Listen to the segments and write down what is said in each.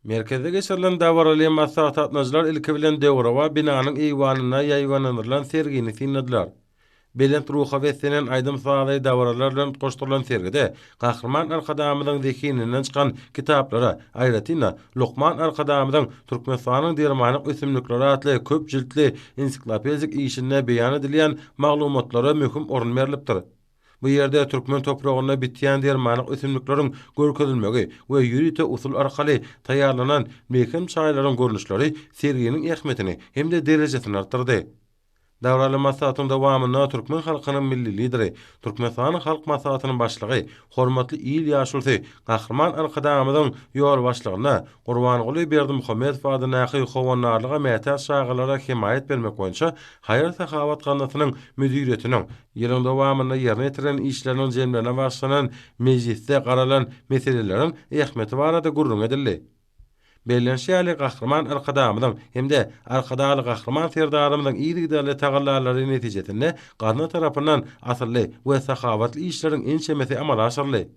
Merkezde geçirilen dabaraly maslahata gatnaşyjylar ilki bilen döwrebap binanyň eýwanynda ýaýbaňlandyrylan sergini synladylar. Belent ruha beslenen aýdym-sazly dabaralar bilen utgaşdyrylan sergide Gahryman Arkadagymyzyň zehininden çykan kitaplara, aýratyn-da, lukman Arkadagymyzyň Türkmenistanyň dermanlyk ösümlikleri atly köp jiltli ensiklopedik işinde beýan edilýän maglumatlara möhüm orun berlipdir. Bu ýerde türkmen topragynda bitýän dermanlyk ösümlikleriň görkezilmegi we ýörite usul arkaly taýýarlanan melhem çaýlaryň görnüşleri serginiň ähmiýetini hem-de derejesini artdyrdy. Dabaraly maslahatyň dowamynda türkmen halkynyň Milli Lideri, Türkmenistanyň Halk Maslahatynyň Başlygy, hormatly il ýaşulusy Gahryman Arkadagymyzyň ýolbaşçylygynda Gurbanguly Berdimuhamedow adyndaky Howandarlyga mätäç çagalara hemaýat bermek boýunça haýyr-sahawat gaznasynyň müdiriýetiniň ýylyň dowamynda ýerine ýetiren işleriniň jemlerine bagyşlanan mejlisde garalan meseleleriň ähmiýeti barada gürrüň edildi. Bellenişi ýaly, Gahryman Arkadagymyzyň hem-de Arkadagly Gahryman Serdarymyzyň yzygiderli tagallalary netijesinde gazna tarapyndan asylly we sahawatly işleriň ençemesi amala aşyryldy.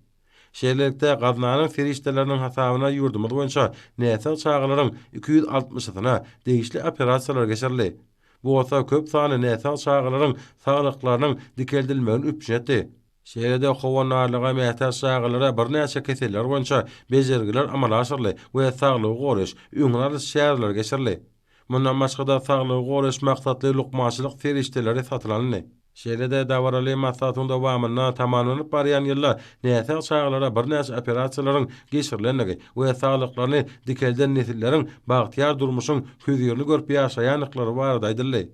Şeýlelikde, gaznanyň serişdeleriniň hasabyna ýurdumyz boýunça näsag çagalaryň 260-syna degişli operasiýalar geçirildi. Bu bolsa köp sanly näsag çagalaryň saglyklarynyň dikeldilmegini üpjün etdi. Şeýle-de howandarlyga mätäç çagalara birnäçe keseller boýunça bejergiler amala aşyryldy we saglygy goraýyş, öňüni alyş çäreleri geçirildi. Mundan başga-da, saglygy goraýyş maksatly lukmançylyk serişdeleri satyn alyndy. Şeýle-de dabaraly maslahatyň dowamynda tamamlanyp barýan ýylda näsag çagalara birnäçe operasiýalaryň geçirilendigi we saglyklaryny dikelden nesilleriň bagtyýar durmuşyň hözirini görüp ýaşaýandyklary barada aýdyldy.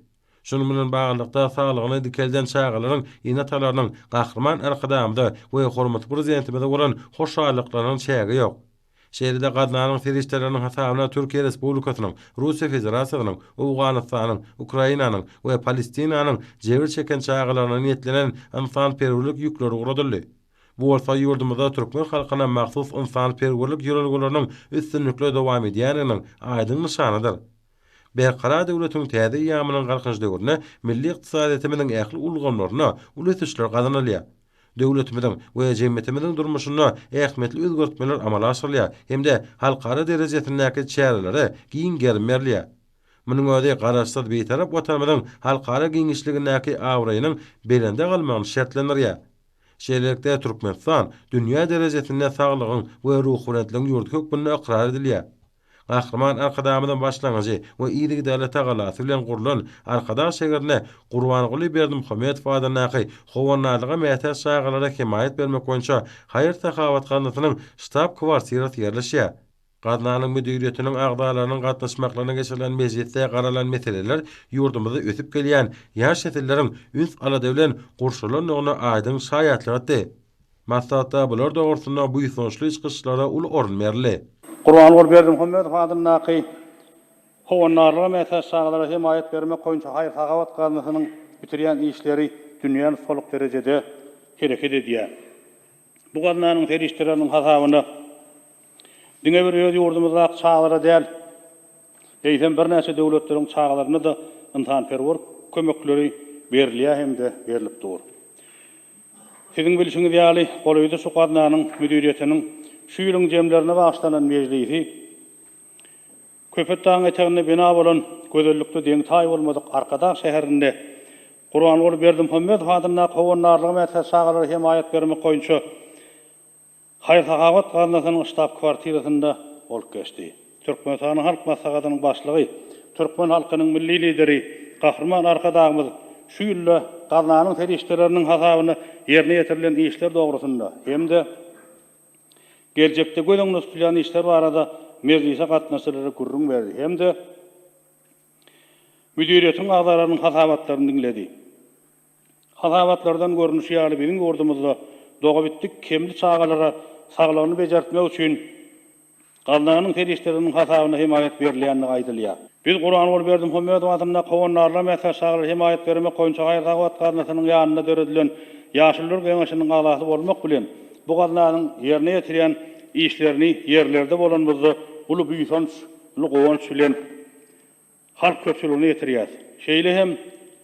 Şunuň bilen baglylykda, saglygyny dikelden çagalaryň ene-atalarynyň Gahryman Arkadagymyza we hormatly Prezidentimize bolan hoşallyklarynyň çägi ýok. Şeýle-de gaznanyň serişdeleriniň hasabyna Türkiýe Respublikasynyň, Russiýa Federasiýasynyň, Owganystanyň, Ukrainanyň we Palestinanyň jebir çeken çagalaryna niýetlenen ynsanperwerlik ýükleri ugradyldy. Bu bolsa ýurdumyzda türkmen halkyna mahsus ynsanperwerlik ýörelgeleriniň üstünlikli dowam edýändiginiň aýdyň nyşanydyr. Berkarar döwletiň täze eýýamynyň Galkynyş döwründe milli ykdysadyýetimiziň ähli ulgamlarynda uly ösüşler gazanylýar. Döwletimiziň we jemgyýetimiziň durmuşynda ähmiýetli özgertmeler amala aşyrylýar hem-de halkara derejesindäki çärelere giň gerim berilýär. Munuň özi Garaşsyz, Bitarap Watanymyzyň halkara giňişligindäki abraýynyň belende galmagyny şertlendirýär. Şeýlelikde, Türkmenistan dünýä derejesinde saglygyň we ruhubelentligiň ýurdy hökmünde ykrar edilýär. Gahryman Arkadagymyzyň başlangyjy we yzygiderli tagallasy bilen gurlan Arkadag şägerinde Gurbanguly Berdimuhamedow adyndaky Howandarlyga mätäç çagalara hemaýat bermek boýunça haýyr-sahawat gaznasynyň ştab-kwartirasy ýerleşýär. Gaznanyň müdiriýetiniň agzalarynyň gatnaşmaklarynda geçirilen mejlisde garalan meseleler ýurdumyzda ösüp gelýän ýaş nesilleriň üns-alada bilen gurşalandygyna aýdyň şaýatlyk etdi. Maslahatda bular dogrusynda buýsançly çykyşlara uly orun berildi. Gurbanguly Berdimuhamedow adyndaky Howandarlyga mätäç çagalara hemaýat bermek boýunça haýyr-sahawat gaznasynyň bitirýän işleri dünýä nusgalyk derejede hereket edýär. Bu gaznanyň serişdeleriniň hasabyna diňe bir öz ýurdumyzdaky çagalara däl, eýsem, birnäçe döwletleriň çagalaryna-da ynsanperwer kömekleri berilýär hem-de berlip dur. Siziň bilşiňiz ýaly, golaýda şu gaznanyň müdiriýetiniň şu ýylyň jemlerine bagyşlanan mejlisi Köpetdagyň eteginde bina bolan gözellikde deňi-taýy bolmadyk Arkadag şäherinde Gurbanguly Berdimuhamedow adyndaky Howandarlyga mätäç çagalara hemaýat bermek boýunça Haýyr-sahawat gaznasynyň ştab-kwartirasynda bolup geçdi. Türkmenistanyň Halk Maslahatynyň Başlygy, türkmen halkynyň Milli Lideri Gahryman Arkadagymyz şu ýylda gaznanyň serişdeleriniň hasabyna ýerine ýetirilen işler dogrusynda hem-de geljekde göz öňünde tutulýan işler barada mejlise gatnaşyjylara gürrüň berdi hem-de müdiriýetiň agzalarynyň hasabatlaryny diňledi. Hasabatlardan görnüşi ýaly, biziň ýurdumyzda dogabitdi kemli çagalara saglygyny bejertmek üçin gaznanyň serişdeleriniň hasabyna hemaýat berilýändigi aýdylýar. Biz Gurbanguly Berdimuhamedow adyndaky Howandarlyga mätäç çagalara hemaýat bermek boýunça haýyr-sahawat gaznasynyň ýanynda döredilen Ýaşulular geňeşiniň agzasy bolmak bilen, bu gaznanyň ýerine ýetirýän işlerini ýerlerde bolanymyzda uly buýsanç, uly guwanç bilen halk köpçüligine ýetirýär. Şeýle hem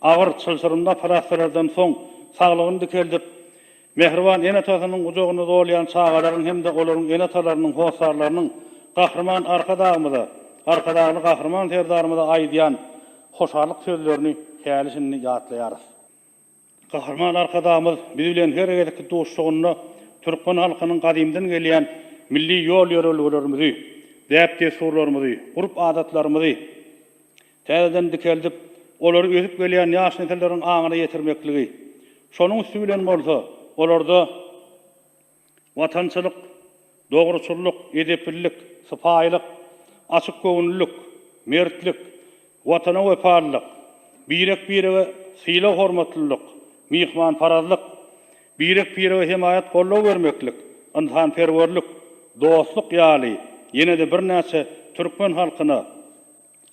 agyr, çylşyrymly operasiýalardan soň saglygyny dikeldip, mähriban ene-atasynyň gujagyna dolýan çagalaryň hem-de olaryň ene-atalarynyň, hossarlarynyň. Gahryman Arkadagymyza, Arkadagly Gahryman Serdarymyza aýdýan hoşallyk sözlerini häli-şindi ýatlaýarys. Gahryman Arkadagymyz biz bilen her gezekki duşuşygynda türkmen halkynyň gadymdan gelýän milli ýol-ýörelgelerimizi, däp-dessurlarymyzy, urp-adatlarymyzy täzeden dikeldip, olary ösüp gelýän ýaş nesilleriň aňyna ýetirmekligi, şonuň üsti bilen bolsa, olarda Watançylyk, dogruçyllyk, edeplilik, sypaýylyk, açykgöwünlilik, mertlik, Watana wepalylyk, birek-birege sylag-hormatlylyk, myhmanparazlyk, birek-birege hemaýat-goldaw bermeklik, ynsanperwerlik, dostluk ýaly ýene-de birnäçe türkmen halkyna,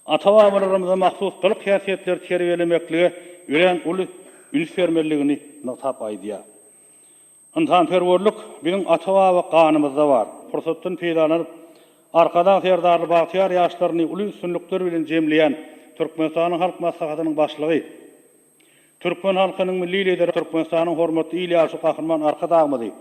ata-babalarymyza mahsus gylyk-häsiýetleri terbiýelemeklige örän uly üns bermelidigini nygtap aýdýar. Ynsanperwerlik biziň ata-baba ganymyzda bar. Pursatdan peýdalanyp, Arkadag Serdarly bagtyýar ýaşlaryny uly üstünlikler bilen jemleýän Türkmenistanyň Halk Maslahatynyň Başlygy, türkmen halkynyň Milli Lideri Türkmenistanyň Hormatly il ýaşuly Gahryman Arkadagymyzy,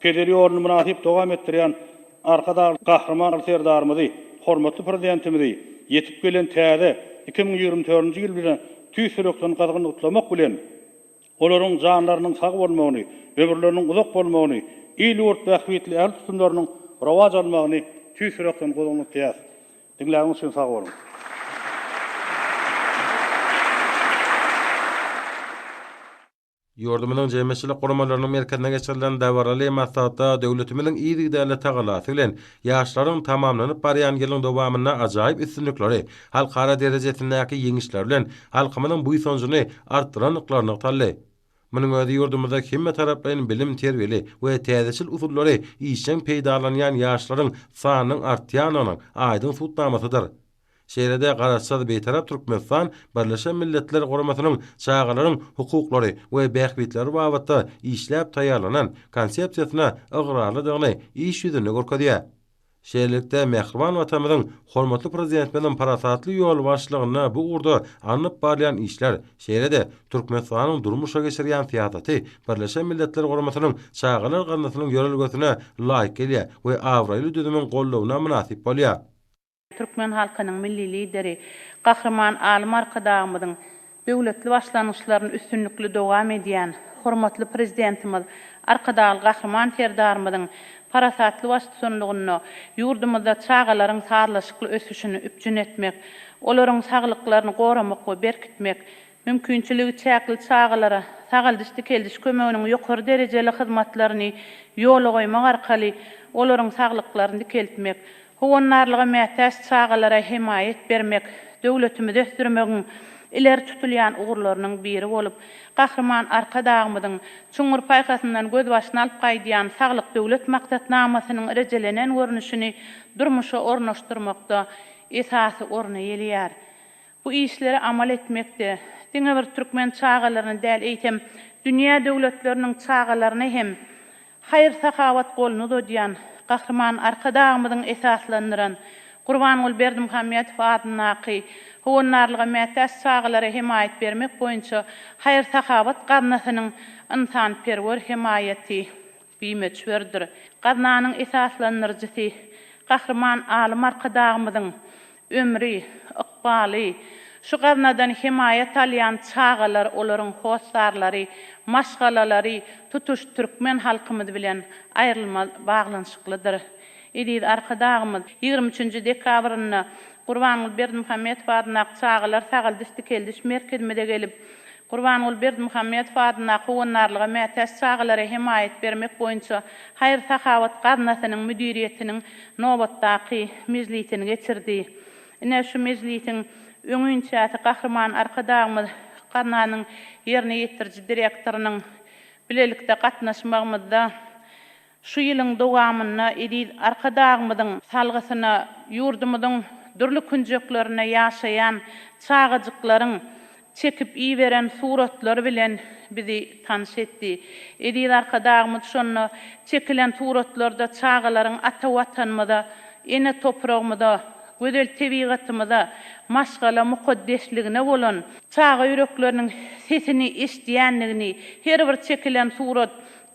peder ýoluny mynasyp dowam etdirýän Arkadagly Gahryman Serdarymyzy, hormatly Prezidentimizi ýetip gelen täze 2024-nji ýyl bilen tüýs ýürekden gyzgyn gutlamak bilen, Olaryň janlarynyň sag bolmagyny, ömürleriniň uzak bolmagyny, il-ýurt bähbitli ähli tutumlarynyň rowaç almagyny tüýs ýürekden guzgynlyklaýas. Diňläniňiz üçin sag boluň! Ýurdumyzyň jemgyýetçilik guramalarynyň merkezinde geçirilen dabaraly maslahatda döwletimiziň yzygiderli tagallasy bilen ýaşlaryň tamamlanyp barýan ýylyň dowamynda ajaýyp üstünlikleri, halkara derejesindäki ýeňişleri bilen halkymyzyň buýsanjyny artdyrandyklary nygtaldy. Munuň özi ýurdumyzda hemmetaraplaýyn bilim-terbiýeli we täzeçil usullary işjeň peýdalanýan ýaşlaryň sanynyň artýandygynyň aýdyň subutnamasydyr. Şeýle-de Garaşsyz, Bitarap Türkmenistan Birleşen Milletler Guramasynyň çagalaryň hukuklary we bähbitleri babatda işläp taýýarlanan Konsepsiýasyna ygrarlydygyny iş ýüzünde görkezýär. Şeýlelikde, mähriban Watanymyzyň, hormatly Prezidentimiziň parasatly ýolbaşçylygynda bu ugurda alnyp barylýan işler, şeýle-de Türkmenistanyň durmuşa geçirýän syýasaty Birleşen Milletler Guramasynyň Çagalar gaznasynyň ýörelgesine laýyk gelýär we abraýly düzümiň goldawyna mynasyp bolýar. Türkmen halkynyň Milli Lideri Gahryman Alym Arkadagymyzyň döwletli başlangyçlaryny üstünlikli dowam edýän hormatly Prezidentimiz Arkadagly Gahryman Serdarymyzyň parasatly baştutanlygynda ýurdumyzda çagalaryň sazlaşykly ösüşini üpjün etmek, olaryň saglyklaryny goramak we berkitmek, Mümkinçiligi çäkli çagalara sagaldyş-dikeldiş kömeginiň ýokary derejeli hyzmatlaryny ýola goýmak arkaly olaryň saglyklaryny dikeltmek, howandarlyga mätäç çagalara hemaýat bermek döwletimizi ösdürmegiň ileri tutulýan ugurlarynyň biri bolup, Gahryman Arkadagymyzyň çuňňur paýhasyndan gözbaşyny alyp gaýdýan Saglyk Döwlet maksatnamasynyň rejelenen görnüşini durmuşa ornaşdyrmakda esasy orny eýeleýär. Bu işleri amal etmekde, diňe bir türkmen çagalaryny däl, eýsem, dünýä döwletleriniň çagalaryna hem haýyr-sahawat goluny uzadýan Gahryman Arkadagymyzyň esaslandyran Gurbanguly Berdimuhamedow adyndaky Howandarlyga mätäç çagalara hemaýat bermek boýunça haýyr-sahawat gaznasynyň ynsanperwer hemaýaty bimöçberdir. Gaznanyň esaslandyryjysy Gahryman Alym Arkadagymyzyň Ömri, ykbaly, şu gaznadan hemaýat alýan çagalar, olaryň hossarlary, maşgalalary tutuş türkmen halkymyz bilen aýrylmaz baglanyşyklydyr. Eziz Arkadagymyz 23 nji dekabrynda Gurbanguly Berdimuhamedow adyndaky çagalar sagaldyş-dikeldiş merkezimize gelip, Gurbanguly Berdimuhamedow adyndaky Howandarlyga mätäç çagalara hemaýat bermek boýunça haýyr-sahawat gaznasynyň müdiriýetiniň nobatdaky mejlisini geçirdi. Ine, şu mejlisiň öňinçäsi Gahryman Arkadagymyz gaznanyň ýerine ýetiriji direktorynyň bilelikde gatnaşmagymyzda Şu ýylyň dowamynda eziz Arkadagymyzyň salgysyna ýurdumyzyň dürli künjeklerinde ýaşaýan çagajyklaryň çekip iberen suratlary bilen bizi tanyş etdi. Eziz Arkadagymyz şonda çekilen suratlarda çagalaryň ata Watanymyza, ene topragymyza, gözel tebigatymyza, maşgala mukaddesligine bolan çaga ýürekleriniň sesini eşidýändigini, her bir çekilen surat.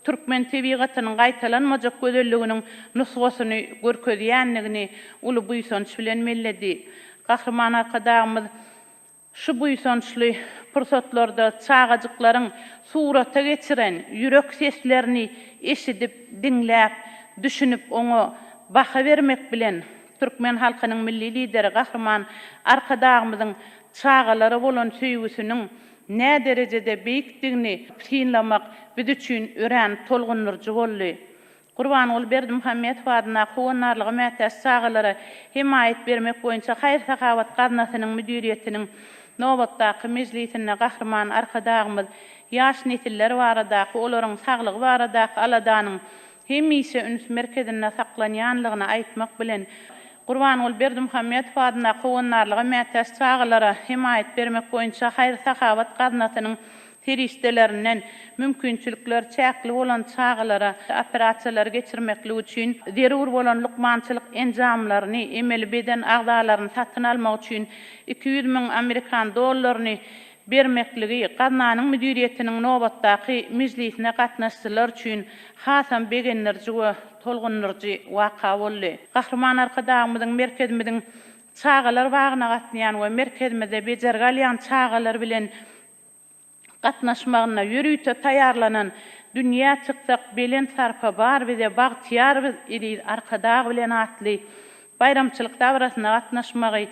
türkmen tebigatynyň gaýtalanmajak gözelliginiň nusgasyny görkezýändigini uly buýsanç bilen belledi. Gahryman Arkadagymyz Şu buýsançly pursatlarda çagajyklaryň surata geçiren ýürek seslerini eşidip, diňläp, düşünip oňa baha bermek bilen, türkmen halkynyň Milli Lideri Gahryman Arkadagymyzyň çagalara bolan söýgüsiniň näderejede beýikdigini synlamak biz üçin örän tolgundyryjy boldy. Gurbanguly Berdimuhamedow adyndaky Howandarlyga mätäç çagalara hemaýat bermek boýunça haýyr-sahawat gaznasynyň müdiriýetiniň nobatdaky mejlisinde Gahryman Arkadagymyz ýaş nesiller baradaky, olaryň saglygy baradaky aladanyň hemişe üns merkezinde saklanýanlygyny aýtmak bilen, Gurbanguly Berdimuhamedow adyndaky Howandarlyga mätäç çagalara hemaýat bermek boýunça haýyr-sahawat gaznasynyň serişdelerinden mümkinçilikleri çäkli bolan çagalara operasiýalary geçirmeklik üçin zerur bolan lukmançylyk enjamlaryny, emeli beden agzalaryny satyn almak üçin 200 müň amerikan dollaryny bermekligi gaznanyň müdiriýetiniň nobatdaky mejlisine gatnaşyjylar üçin hasam begendiriji we tolgundyryjy waka boldy. Gahryman Arkadagymyzyň merkezimiziň çagalar bagyna gatnaýan we merkezimizde bejergi alýan çagalar bilen gatnaşmagynda ýörite taýýarlanan Dünýä çyksak belent sarpa bar bize bagtyýar biz eziz Arkadag bilen atly baýramçylyk dabarasyna gatnaşmagy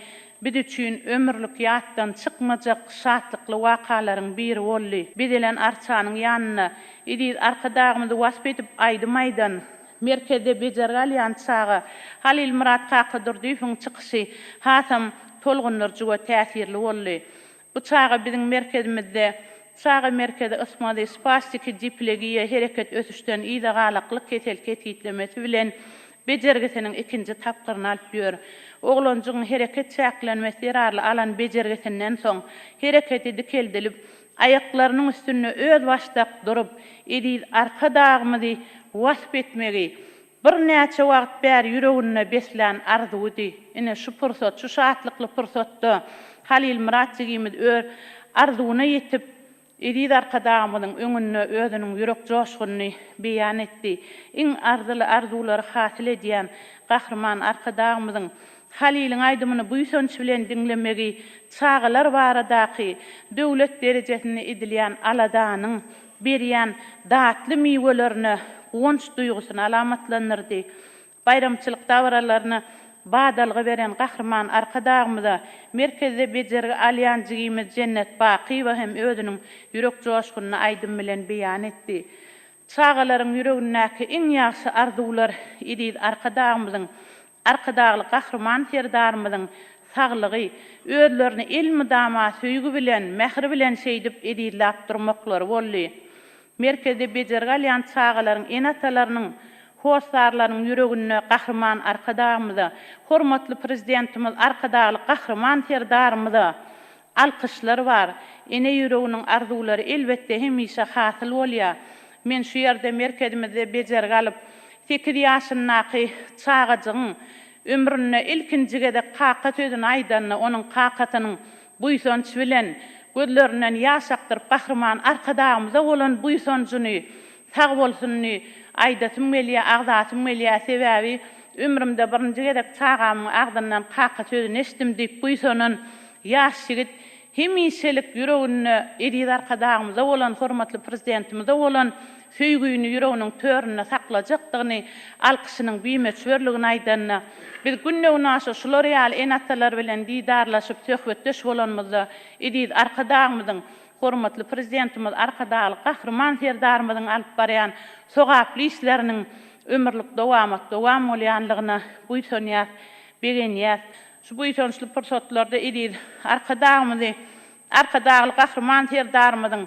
biz üçin ömürlik ýatdan çykmajak şatlykly wakalaryň biri boldy. Bezelen arçanyň ýanynda eziz Arkadagymyzy wasp edip aýdym aýdan, merkezde bejergi alýan çaga Halilmyrat Kakadurdyýewiň çykyşy hasam tolgundyryjy we täsirli boldy. Bu çaga biziň merkezimizde Çaga merkezi ysmazy, spastiki diplegiýa, hereket ösüşden yza galaklyk kesel kesgitlemesi bilen bejergisiniň ikinji tapgyryny alyp ýör. Oglanjygyň hereket çäklenmesi zerarly alan bejergisinden soň, hereketi dikeldilip, aýaklarynyň üstünde özbaşdak durup, eziz Arkadagymyzy wasp etmegi, Birnäçe wagt bäri ýüreginde beslän arzuwydy. Ine, şu pursat, şu şatlykly pursatda Halilmyrat jigimiz öz arzuwyna ýetip, eziz Arkadagymyzyň öňünde özüniň ýürek joşgunyny beýan etdi. Iň arzyly arzuwlary hasyl edýän Gahryman Arkadagymyzyň Halylyň aýdymyny buýsanç bilen diňlemegi çagalar baradaky döwlet derejesinde edilýän aladanyň berýän datly miwelerine guwanç duýgusyny alamatlandyrdy. Baýramçylyk dabaralaryna badalga beren Gahryman Arkadagymyza merkezde bejergi alýan jigimiz Jennet Bakyýewa hem özüniň ýürek joşgunyny aýdym bilen beýan etdi. Çagalaryň ýüregindäki iň ýagşy arzuwlar eziz Arkadagymyzyň Arkadagly Gahryman Serdarymyzyň saglygy, özlerini elmydama söýgi bilen, mähir bilen şeýdip ezizläp durmaklary boldy. Merkezde bejergi alýan çagalaryň ene-atalarynyň, hossarlarynyň ýüreginde Gahryman Arkadagymyza, hormatly Prezidentimiz Arkadagly Gahryman Serdarymyza Alkyşlar bar. Ene ýüreginiň arzuwlary elbetde hemişe hasyl bolýar. Men şu ýerde merkezimizde bejergi alyp, sekiz ýaşyndaky çagajygyň ömründe ilkinji gezek kaka sözüni aýdanda onuň kakasynyň buýsanç bilen gözlerinden ýaş akdyryp Gahryman Arkadagymyza bolan buýsanjyny Sag bolsunyny aýdasym gelýär, agzasym gelýär, sebäbi ömrümde birinji gezek çagamyň agzyndan kaka sözüni eşitdim diýip buýsanan ýaş ýigit hemişelik ýüreginde eziz Arkadagymyza bolan, hormatly Prezidentimize bolan söýgüni ýüreginiň töründe saklajakdygyny, alkyşynyň bimöçberligini aýdanda, biz günde-günaşa şular ýaly ene-atalar bilen didarlaşyp, söhbetdeş bolanymyzda eziz Arkadagymyzyň Hormatly Prezidentimiz Arkadagly Gahryman Serdarymyzyň alyp barýan sogaply işleriniň ömürlik dowamat dowam bolýanlygyna buýsanýas, begenýäs. Şu buýsançly pursatlarda eziz Arkadagymyzy, Arkadagly Gahryman Serdarymyzyň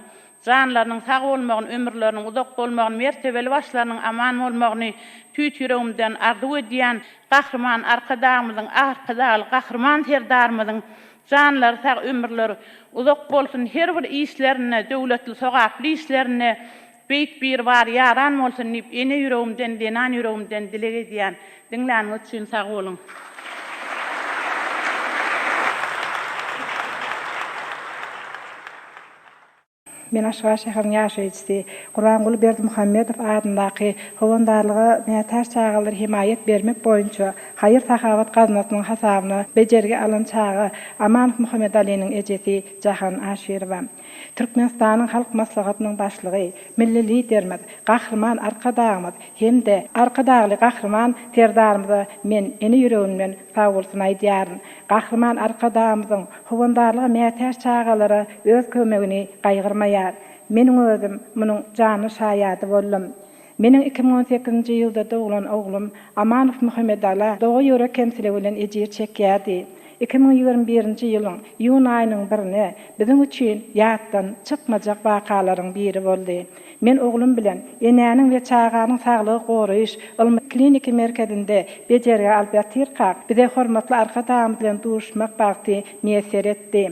janlarynyň sag bolmagyny, ömürleriniň uzak bolmagyny, mertebeli başlarynyň aman bolmagyny tüýs ýüregimden arzuw edýän Gahryman Arkadagymyzyň, Arkadagly Gahryman Serdarymyzyň Janlary sag ömürleri uzak bolsun her bir işlerinde döwletli sogaply işlerinde Beýik Biribar ýaran bolsun diýip ene ýüregimden zenan ýüregimden dileg edýän diňläniňiz üçin sag boluň. Men Aşgabat şäheriniň ýaşaýjysy, Gurbanguly Berdimuhamedow adyndaky Howandarlyga mätäç çagalara hemaýat bermek boýunça haýyr-sahawat gaznasynyň hasabyna bejergi alan çaga Amanow Muhammedalynyň ejesi Jahan Aşyrowa. Türkmenistanyň Halk Maslahatynyň Başlygy, Milli Liderimiz Gahryman Arkadagymyz hem-de Arkadagly Gahryman Serdarymyza men ene ýüregimden sagbolsun aýdýaryn. Gahryman Arkadagymyzyň howandarlyga mätäç çagalara öz kömegini gaýgyrmaýar. Meniň özüm munuň janly şaýady boldum. Meniň 2018-nji ýylda doglan oglum Amanow Muhammedala doga ýürek kemsiligi bilen ejir çekýärdi. 2021-nji ýylyň iýun aýynyň birine biziň üçin ýatdan çykmajak wakalaryň biri boldy. Men oglum bilen Enäniň we çaganyň saglygy goraýyş ylmy-kliniki merkezinde bejergi alyp ýatyrkak, bize hormatly Arkadagymyz bilen duşmak bagty miýesser etdi.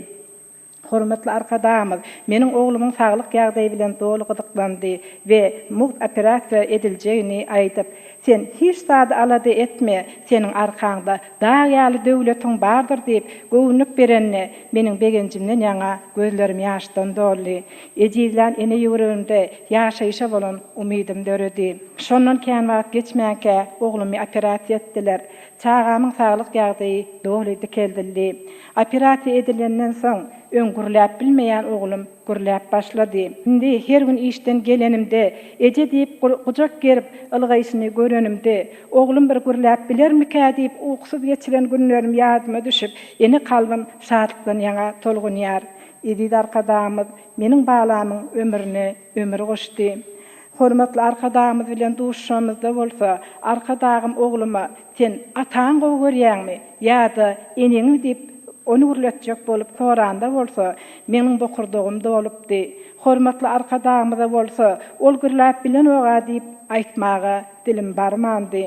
Hormatly Arkadagymyz meniň oglumyň saglyk ýagdaýy bilen doly gyzyklandy we mugt operasiýa ediljegini aýdyp, Sen hiç zady alada etme, seniň arkaňda dag ýaly döwletiň bardyr diýip, göwünlik berende, meniň begenjimden ýaňa gözlerim ýaşdan doldy. Ejizlän ene ýüregimde ýaşaýşa bolan umydym döredi. Şondan kän wagt geçmänkä oglumy operasiýa etdiler. Çagamyň saglyk ýagdaýy doly dikeldildi. Operasiýa edilenden soň, öň gürläp bilmeýän oglum gürläp başlady. Indi her gün işden gelenimde, eje diýip gujak gerip ylgaýşyny görenimde, oglum bir gürläp bilermikä diýip ukusyz geçiren günlerim ýadyma düşüp, ene kalbym şatlykdan ýaňa tolgunýar. Eziz Arkadagymyz meniň balamyň ömrüne ömür goşdy. Hormatly Arkadagymyz bilen duşuşanymyzda bolsa, Arkadagym ogluma, Sen ataňy gowy görýäňmi ýa-da eneňi diýip, ony gürletjek bolup soranda bolsa, meniň bokurdagym dolupdy. Hormatly Arkadagymyza bolsa, ol gürläp bilenog-a diýip aýtmaga dilim barmandy.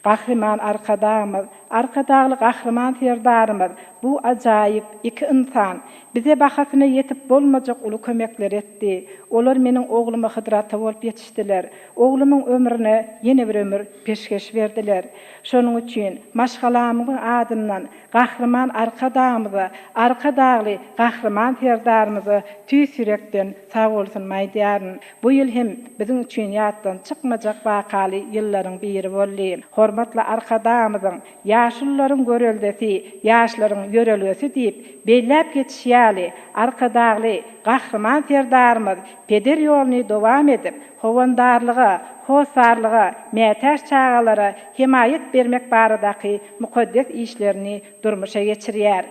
Gahryman Arkadagymyz, Arkadagly Gahryman Serdarymyz bu ajaýyp iki ynsan bize bahasyna ýetip bolmajak uly kömekleri etdi. Olar meniň ogluma Hydyr ata bolup ýetişdiler. Oglumyň ömrüne ýene bir ömür peşgeş berdiler. Şonuň üçin maşgalamyzyň adyndan Gahryman Arkadagymyza, Arkadagly Gahryman Serdarymyza tüýs ýürekden sag bolsun aýdýaryn. Bu ýyl hem biziň üçin ýatdan çykmajak wakaly ýyllaryň biri boldy. Hormatly Arkadagymyzyň Ýaşulularyň göreldesi, ýaşlaryň ýörelgesi diýip, belläp geçişi ýaly, Arkadagly Gahryman Serdarymyz peder ýoluny dowam edip, howandarlyga, hossarlyga mätäç çagalara hemaýat bermek baradaky mukaddes işlerini durmuşa geçirýär.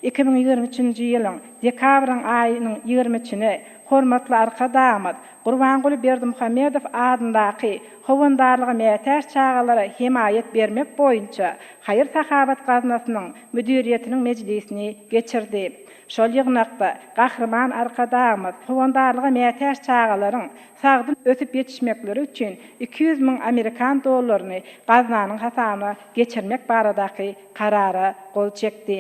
2023-nji ýylyň dekabryň aýynyň ýigrimi üçüne hormatly Arkadagymyz Gurbanguly Berdimuhamedow adyndaky Howandarlyga mätäç çagalara hemaýat bermek boýunça haýyr-sahawat gaznasynyň müdiriýetiniň mejlisini geçirdi. Şol ýygnakda Gahryman Arkadagymyz howandarlyga mätäç çagalaryň sagdyn ösüp ýetişmekleri üçin 200 müň amerikan dollaryny gaznanyň hasabyna geçirmek baradaky Karara gol çekdi.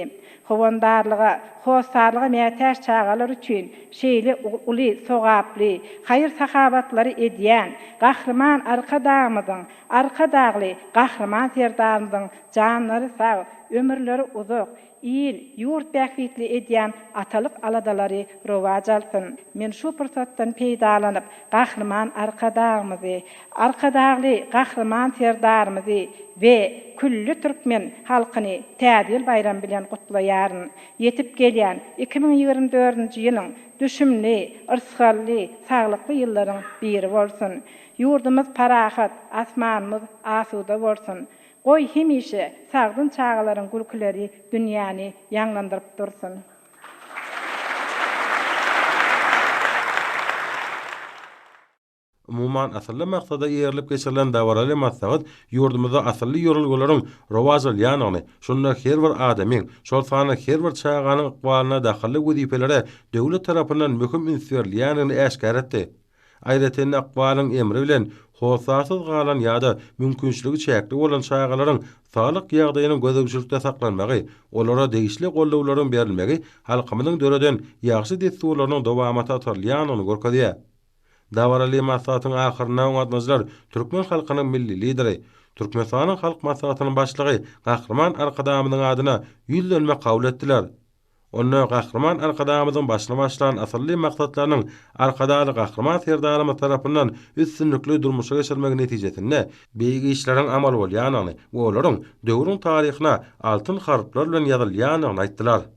Howandarlyga, hossarlyga mätäç çagalar üçin şeýle uly sogaply haýyr-sahawatlary edýän Gahryman Arkadagymyzyň, Arkadagly Gahryman Serdarymyzyň janlary sag, ömürleri uzak, il, ýurt bähbitli edýän atalyk aladalary rowaç alsyn. Men şu pursatdan peýdalanyp, Gahryman Arkadagymyzy, Arkadagly Gahryman Serdarymyzy we külli türkmen halkyny Täze ýyl baýramy bilen gutlaýaryn. Ýetip gelýän 2024-nji ýylyň düşümli, yrsgally, saglykly ýyllaryň biri bolsun! Ýurdumyz parahat, asmanymyz asuda bolsun! Goý, hemişe sagdyn çagalaryň gülküleri dünýäni ýaňlandyryp dursun! Umuman, asylly maksada eýerilip geçirilen dabaraly maslahat ýurdumyzda asylly ýörelgeleriň rowaç alýandygyny, şunda her bir adamyň, şol sanda her bir çaganyň ykbalyna dahylly wezipelere döwlet tarapyndan möhüm üns berilýändigini äşgär etdi. Aýratyn-da, ykbalyň emri bilen hossarsyz galan ýa-da mümkinçiligi çäkli bolan çagalaryň saglyk ýagdaýynyň gözegçilikde saklanmagy, olara degişli goldawlaryň berilmegi halkymyzyň döreden ýagşy dessurlarynyň dowamata atarylýandygyny görkezýär. Dabaraly maslahatyň ahyrynda oňa gatnaşyjylar türkmen halkynyň Milli Lideri, Türkmenistanyň Halk Maslahatynyň Başlygy Gahryman Arkadagymyzyň adyna ýüzlenme kabul etdiler. Onda Gahryman Arkadagymyzyň başyny başlan asylly maksatlarynyň Arkadagly Gahryman Serdarymyz tarapyndan üstünlikli durmuşa geçirilmegi netijesinde beýik işleriň amal bolýandygyny we olaryň döwrüň taryhyna altyn harplar bilen ýazylýandygyny aýtdylar.